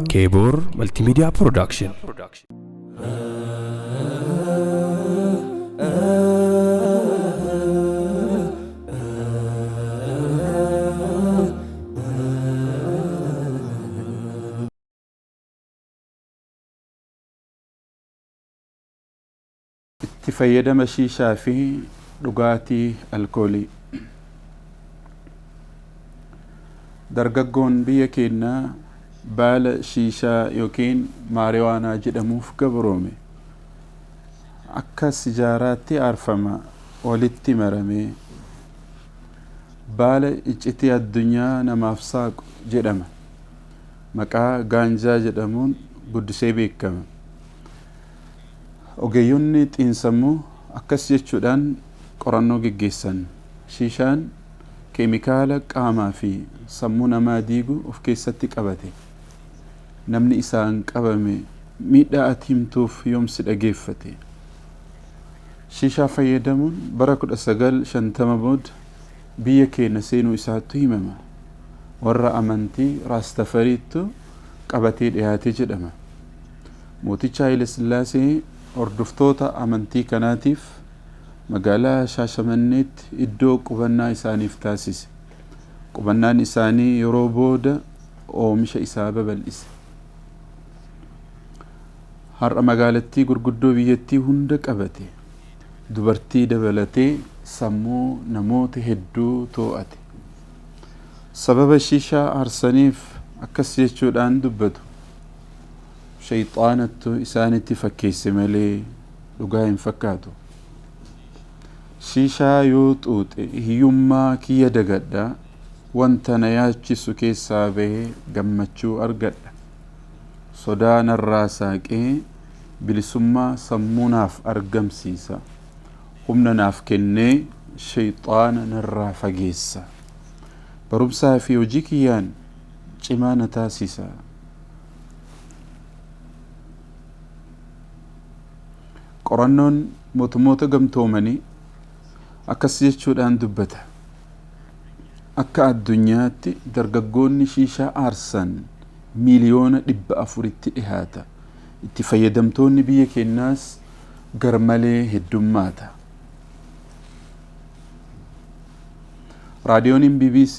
Keeboor Multimedia Production. Itti fayyadama shiishaa fi dhugaatii alkoolii. Dargaggoon biyya keenyaa baala shiishaa yookiin maariwaanaa jedhamuuf gabroome. Akka sijaaraatti aarfama walitti maramee. Baala iccitii addunyaa namaaf saaqu jedhama. Maqaa gaanjaa jedhamuun guddisee beekama. Ogeeyyonni xiinsammuu akkas jechuudhaan qorannoo geggeessan. Shiishaan keemikaala qaamaa fi sammuu namaa diigu of keessatti qabate. Namni isaan qabame miidhaa ati himtuuf yoom si dhageeffate? Shiishaa fayyadamuun bara 1950 booda biyya keenya seenuu isaattu himama. Warra amantii Raastafariittu qabatee dhiyaate jedhama. Mooticha Hayilasillaasee hordoftoota amantii kanaatiif magaalaa Shaashamanneetti iddoo qubannaa isaaniif taasise. Qubannaan isaanii yeroo booda oomisha isaa babal'ise. Har'a magaalattii gurguddoo biyyattii hunda qabate. Dubartii dabalatee sammuu namoota hedduu too'ate. Sababa shiishaa aarsaniif akkas jechuudhaan dubbatu. Shayxaanattu isaanitti fakkeesse malee dhugaa hin fakkaatu. Shiishaa yoo xuuxe hiyyummaa kiyya dagadha, wanta na yaachisu keessaa bahee gammachuu argadha. Sodaa narraa saaqee bilisummaa sammuu naaf argamsiisa. Humna naaf kennee shayxaana narraa fageessa. Barumsaa fi hojii kiyyaan cimaa na taasisa. Qorannoon mootummoota gamtoomanii akkas jechuudhaan dubbata. Akka addunyaatti dargaggoonni shiishaa aarsan miiliyoona 400tti dhihaata. Itti fayyadamtoonni biyya keenyaas garmalee heddummaata. Raadiyooniin BBC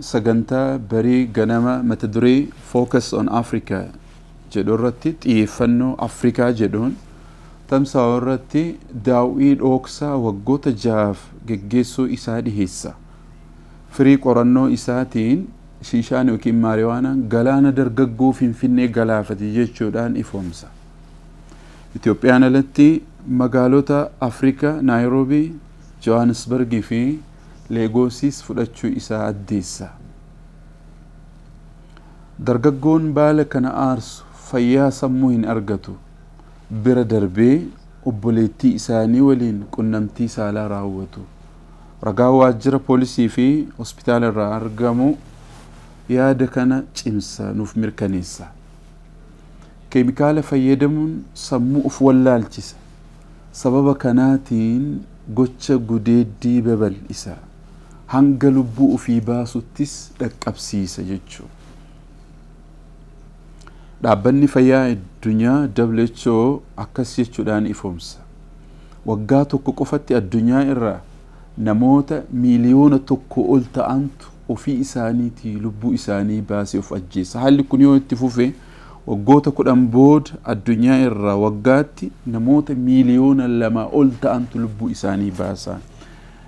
sagantaa barii ganama mata duree Focus on Africa jedhu irratti xiyyeeffannoo Afrikaa jedhuun tamsa'u irratti daawwii dhooksaa waggoota jahaaf geggeessuu isaa dhiheessa. Firii qorannoo isaatiin shiishaan yookiin maariwaanaan galaana dargaggoo Finfinnee galaafate jechuudhaan ifoomsa. Itoophiyaan alatti magaalota Afrikaa Naayiroobii, Johaanisbargii fi Leegoosiis fudhachuu isaa addeessa. Dargaggoon baala kana aarsu fayyaa sammuu hin argatu. Bira darbee obboleettii isaanii waliin qunnamtii saalaa raawwatu. Ragaa waajjira poolisii fi hospitaala irraa argamu yaada kana cimsa nuuf mirkaneessa. Keemikaala fayyadamuun sammuu of wallaalchisa. Sababa kanaatiin gocha gudeeddii babal'isa. Hanga lubbuu ofii baasuttis dhaqqabsiisa jechuudha. Dhaabbanni Fayyaa Addunyaa WHO akkas jechuudhaan ifoomsa. Waggaa tokko qofatti addunyaa irraa namoota miiliyoona tokko ol ta'antu ofii isaaniitii lubbuu isaanii baasee of ajjeesa. Haalli kun yoo itti fufe waggoota 10 booda addunyaa irraa waggaatti namoota miiliyoona 2 ol ta'antu lubbuu isaanii baasa.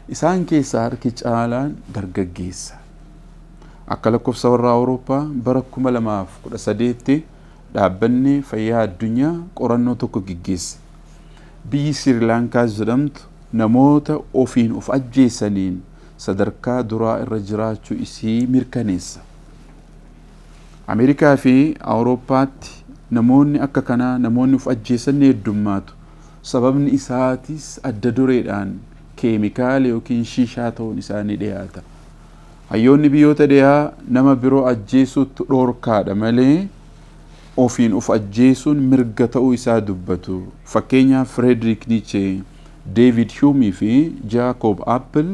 Isaan keessaa harki caalaan dargaggeessa. Akka lakkoofsa warra Awurooppaa bara 2013tti dhaabbanni fayyaa addunyaa qorannoo tokko geggeesse. Biyyi Sirilaankaa jedhamtu namoota ofiin of ajjeesaniin sadarkaa duraa irra jiraachuu isii mirkaneessa. Ameerikaa fi Awurooppaatti namoonni akka kanaa namoonni of ajjeesan ni heddummaatu. Sababni isaatis adda dureedhaan keemikaala yookiin shiishaa ta'uun isaa ni dhiyaata. Hayyoonni biyyoota dhiyaa nama biroo ajjeesuuttu dhoorkaadha malee ofiin of ajjeesuun mirga ta'uu isaa dubbatu. Fakkeenyaaf Fireedriik Niichee, Deevid Huumii fi Jaakoob Appil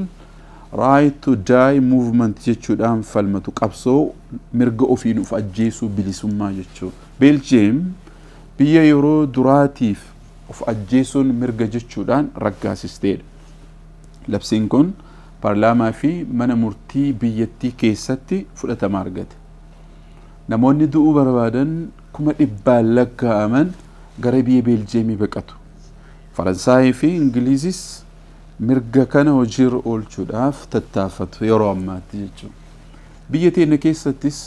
Right to Die Movement jechuudhaan falmatu, qabsoo mirga ofiin of ajjeesuu, bilisummaa jechuu. Beeljeem biyya yeroo duraatiif of ajjeesuun mirga jechuudhaan raggaasisteedha. Labsiin kun paarlaamaa fi mana murtii biyyattii keessatti fudhatama argate. Namoonni du'uu barbaadan 100,000 lakkaa'aman gara biyya Beeljeemii baqatu. Faransaayii fi Ingilizis mirga kana hojiirra oolchuudhaaf tattaafatu yeroo ammaatti jechuudha. Biyya teenya keessattis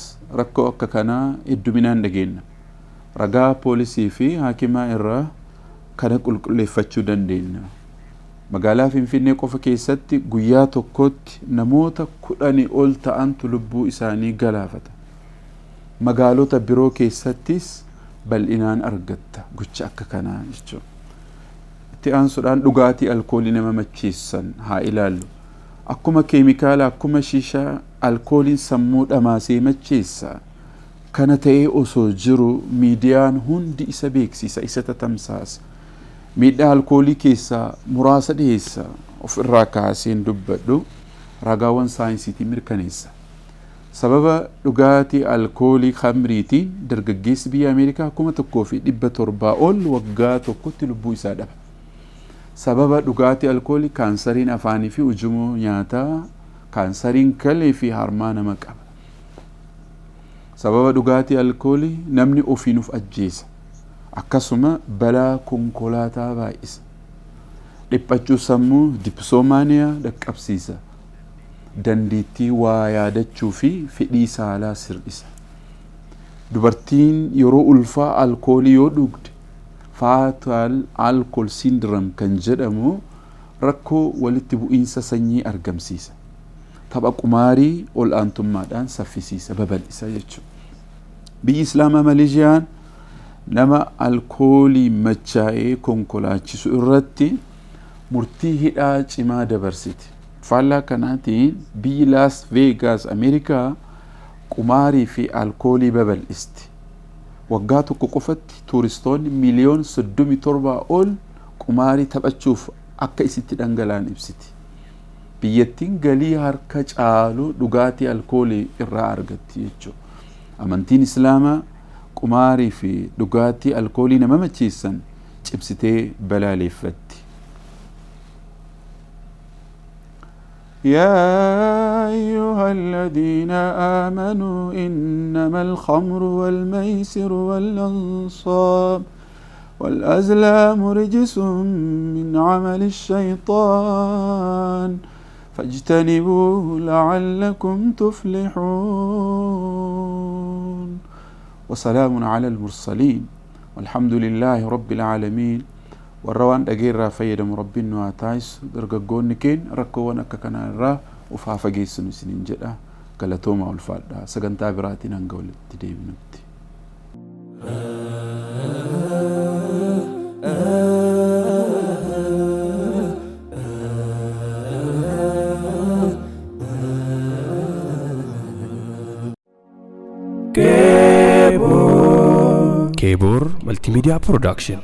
rakkoo akka kanaa hedduminaan dhageenya. Ragaa poolisii fi haakimaa irraa kana qulqulleeffachuu dandeenya. Magaalaa Finfinnee qofa keessatti guyyaa tokkotti namoota 10 ol ta'antu lubbuu isaanii galaafata. Magaalota biroo keessattis bal'inaan argatta gocha akka kanaa jechuudha. Itti aansuudhaan dhugaatii alkoolii nama macheessan haa ilaallu. Akkuma keemikaala, akkuma shiishaa, alkooliin sammuu dhamaasee macheessa. Kana ta'ee osoo jiru miidiyaan hundi isa beeksisa, isa tatamsaasa. Miidhaa alkoolii keessaa muraasa dhiyeessa. Of irraa kaaseen dubbadhu, ragaawwan saayinsiitiin mirkaneessa. Sababa dhugaatii alkoolii khamriitiin dargaggeessi biyya Ameerikaa 1700 ol waggaa tokkotti lubbuu isaa dhaba. Sababa dhugaatii alkoolii kaansariin afaanii fi ujummoo nyaataa, kaansariin kalee fi harmaa nama qaba. Sababa dhugaatii alkoolii namni ofiin of ajjeesa. Akkasuma balaa konkolaataa baay'isa. Dhiphachuu sammuu, dipsoomaaniyaa dhaqqabsiisa. Dandeettii waa yaadachuu fi fedhii saalaa sir'isa. Dubartiin yeroo ulfaa alkoolii yoo dhugde fetal alcohol syndrome kan jedhamu rakkoo walitti bu'iinsa sanyii argamsiisa. Tapha qumaarii ol aantummaadhaan saffisiisa, babal'isa jechuudha. Biyyi Islaamaa Maleeshiyaan nama alkoolii machaa'ee konkolaachisu irratti murtii hidhaa cimaa dabarsiti. Faallaa kanaatiin biyyi Laas Veegaas Ameerikaa qumaarii fi alkoolii babal'isti. Waggaa tokko qofatti tuuristoonni miliyoona 37 ol qumaarii taphachuuf akka isitti dhangala'an ibsiti. Biyyattiin galii harka caalu dhugaatii alkoolii irraa argatti jechuudha. Amantiin Islaamaa qumaarii fi dhugaatii alkoolii nama macheessan cimsitee balaaleeffatti. يا أيها الذين آمنوا إنما الخمر والميسر والأنصاب والأزلام رجس من عمل الشيطان فاجتنبوه لعلكم تفلحون. وسلام على المرسلين والحمد لله رب العالمين. Warra waan dhageerraa fayyadamu Rabbiin nu haa taasisu. Dargaggoonni keenya rakkoowwan akka kanaa irraa of haa fageessinu isiniin jedha. Galatooma, ulfaadha. Sagantaa biraatiin hanga walitti deebinutti. Keebor Multimedia Production.